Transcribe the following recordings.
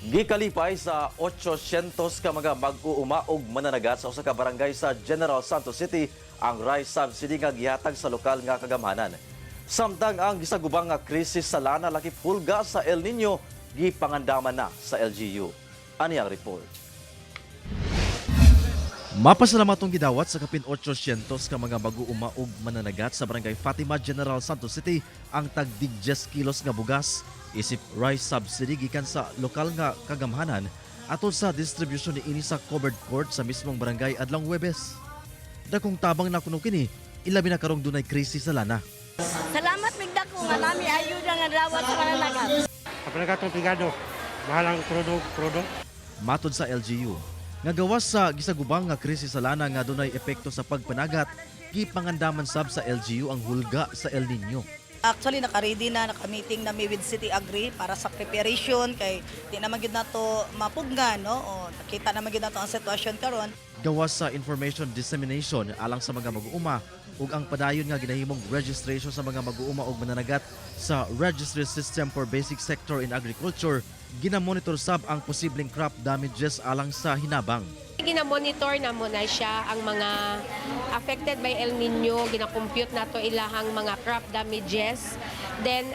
Gikalipay sa 800 ka mga mag-uuma og mananagat sa usa ka barangay sa General Santos City ang rice subsidy nga gihatag sa lokal nga kagamhanan. Samtang ang gisagubang nga krisis sa lana lakip hulga sa El Nino gipangandaman na sa LGU. Ani ang report. Mapasalamatong gidawat sa kapin 800 ka mga mag-uuma og mananagat sa Barangay Fatima, General Santos City ang tagdig 10 kilos nga bugas isip rice subsidy gikan sa lokal nga kagamhanan atol sa distribution niini sa covered court sa mismong barangay adlong Huwebes. Dakong tabang na kuno kini, ilabi na karong dunay krisis sa lana. Salamat mig dako nga nami ayuda nga dawat sa mananagat. Kapag katong tigado, mahal ang krudo, krudo. Matod sa LGU, nga gawas sa gisagubang nga krisis sa lana nga dunay epekto sa pagpanagat, gipangandaman sab sa LGU ang hulga sa El Nino. Actually, naka-ready na, naka-meeting na mi with City Agri para sa preparation kay di naman gyud nato mapugnan, no? O, nakita naman gyud nato ang sitwasyon karon. Gawas sa information dissemination alang sa mga mag-uuma ug ang padayon nga ginahimong registration sa mga mag-uuma og mananagat sa Registry System for Basic Sector in Agriculture, ginamonitor sab ang posibleng crop damages alang sa hinabang. Gina-monitor na mo na siya ang mga affected by El Nino, gina-compute nato ilahang mga crop damages. Then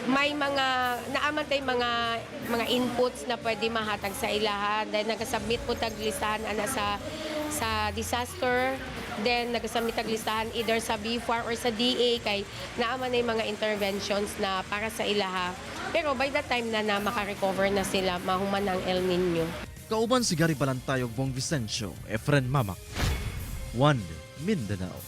may mga naaman tay mga inputs na pwede mahatag sa ilaha. Then nagasubmit po tag listahan ana sa disaster. Then nagasubmit tag listahan either sa BFAR or sa DA kay naaman na yung mga interventions na para sa ilaha. Pero by the time na maka-recover na sila, mahuman ang El Nino. Kauban si Gary Balantay ug Bong Vicencio, Efren Mamak. 1 Mindanao.